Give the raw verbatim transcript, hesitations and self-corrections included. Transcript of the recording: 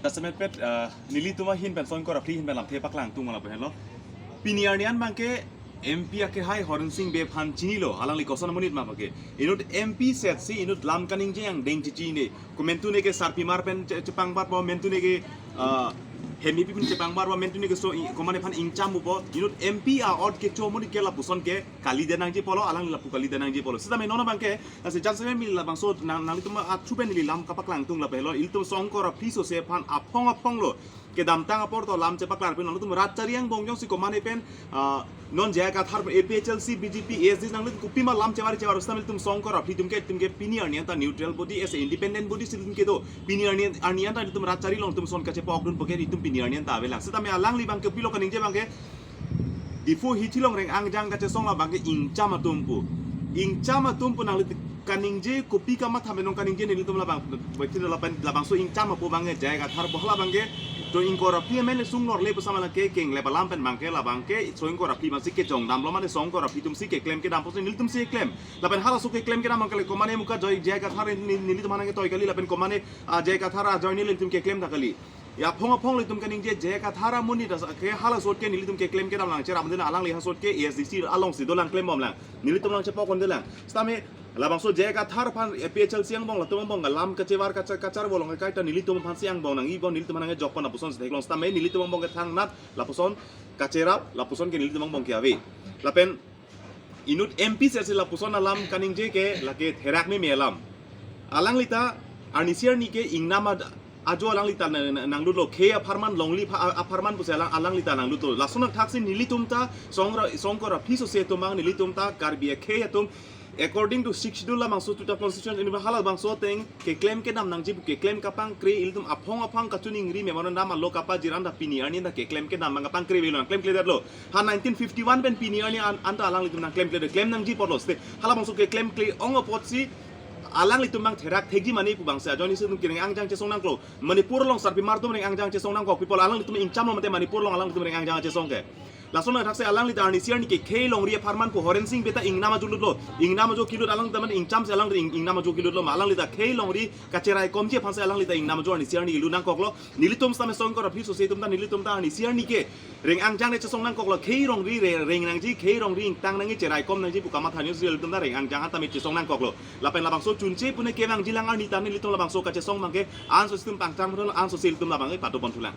Jasemet pet, ah, nelitum ahin pen songkor aphli ahin pen lamthe paklang tung lapu henlo. Pini arni an abangke M P akehai Horen Sing Bey aphan chinilo, alangli koson amonit ma abangke. Inut M P setsi inut lam kaningje angdeng chichinine. Komantu ne ke sarpimar pen che-, chepangbarpo, mantu ne ke, ah, hemipi pen chepangbarpo, mantu ne ke so i-, komane aphan ingchampo. Inut M P a-ot kecho amonit ke lapuson ke kalidet nangji pulo, alangli lapu kalidet nangji pulo. Sitame non abangke, lasi jasemet neli labangso nang, nanglitum athu pen neli lam kapaklang tung lapu henlo, ilitum songkor aphli sose aphan aphong aphong lo kedamtang apor to lam chepaklar pen nangtum rat chari angbong jongsi komane pen, ah, non J I Kathar A P H L C, B J P, A S D C nanglitum kopima lam chevar chevar sitame ilitum songkor aphli atum ke, atum ke pini arni anta neutral body, as a independent body si ilitum kedo. Pini arni, arni anta ilitum rat chari along ilitum son kachepokdunpo ke ilitum pini arni anta avelang. Sitame alangli abangke kopilo kaningje abangke, Diphu hithi along reng angjang kachesong labangke ingcham atum pu. Ingcham atum pu nangli kaningje kopi kamatha menong kaningje nelitum labang, betin lapen labangso ingcham apu abangke J I Kathar pu hala abangke to ingkor aphli amen sung norle pu sama lake keng le balam pen abangke labangke songkor aphli abangsi kejong damlo mane songkor aphli atumsi keklem kedam pusi nelitumsi keklem. Lapen halaso keklem kedam abangke le komane muka J I, J I Kathar ni, nelitum aphan ketoi kali lapen komane, ah, J I Kathar ajoine nelitum keklem ta kali. Ya aphong aphong ilitum kaningje J I Kathar amonit ta ke halaso ke nelitum keklem kedam lang cheram den alangli halaso ke A S D C alongsi dolang klembom lang. Nelitum lang chepok konde lang. Sitame labangso J I Kathar aphan A P H L C angbong latum angbong lam kachevar kacha-, kacharvo along kaita nelitum aphansi angbong nangjipo, nelitum aphan nangkejokpon lapuson si theklong sitame nelitum angbong ke thangnat lapuson kacherap lapuson ke nelitum angbong ke ave. Lapen inut M P setsi lapuson alam kaningje ke lake therak meme alam. Alangli ta arnisi arni ke ingnam ad-, ajo alangli ta na-, na-, nanglutlo, khei apharman longli pha-, a-, apharman pusi alang, alangli ta nanglutlo. Lason athaksi nelitum ta songra-, songkor aphli sose atum abang nelitum ta Karbi akhei atum according to Sixth Schedule labangso tuta constitution ini hala bangso ateng keklem kedam nangji pu keklem kapangkre ilitum aphong aphong kachiningri memorandum alo kapajir anta pini arni anta keklem kedam abang kapangkre avelo, nangklemkledetlo. Ha nineteen fifty-one pen pini arni an, anta alanglitum nangklemkledet, klem nangji apotlo site. Hala bangso keklemkle ong apotsi alanglitum abang therak thekji mane pu abangsi ajoine si ilitum kereng angjang chesong nangkok. Manipur along sarpimar atum reng angjang chesong nangkok, people alanglitum ingchamlo mate Manipur along alanglitum reng angjang chesong ke. Lason athaksi alangli ta arnisi arni ke khei longri apharman pu Horen Sing Bey ta ingnam ajo lutlo. Ingnam ajo kelut alang ta mane ingchamsi alang ring ingnam ajo kelutlo ma alangli ta khei longri kacheraikomji aphansi alangli ta ingnam ajo arnisi arni kelut nangkoklo. Nelitum sitame songkor aphli sose atum ta nelitum ta arnisi arni ke reng angjang ne chesong nangkoklo, khei longri re-, reng nangji, khei longri ingtang nangji, cheraikom nangji pu kamatha neli si ilitum ta reng angjang anta me chesong nangkoklo. Lapen labangso chunche pune kevangji lang arni ta nelitum labangso kachesong abangke anso si ilitum pangchang pon, anso si ilitum labangke padopon thulang.